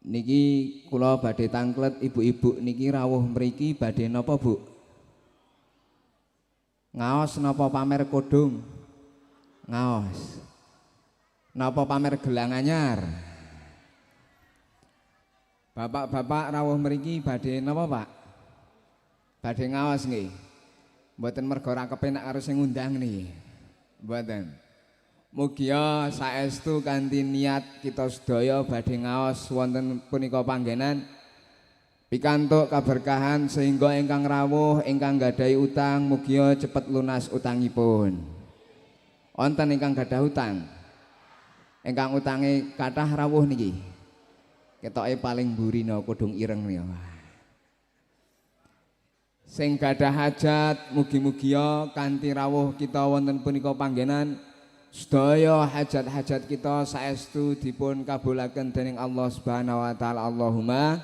Niki kula badhe tangklet ibu-ibu niki rawuh mriki badhe napa, Bu? Ngaos napa pamer kodhong? Ngaos. Napa pamer gelang anyar? Bapak-bapak rawuh mriki badhe napa, Pak? Badhe ngaos nggih. Mboten mergo ora kepenak karo sing ngundang niki. Mboten. Mugia saestu kanthi niat kita sedaya badhe ngaos wonten punika panggenan pikantuk kaberkahan sehingga ingkang rawuh ingkang gadhahi utang mugia cepet lunas utangipun. Wonten ingkang gadah utang? Ingkang utange kathah rawuh niki. Ketoke paling mburi no kudung ireng nih. Sing gadah hajat mugi-mugia kanthi rawuh kita wonten punika panggenan sedaya hajat-hajat kita saestu dipun kabulaken dening Allah Subhanahu wa taala. Allahumma.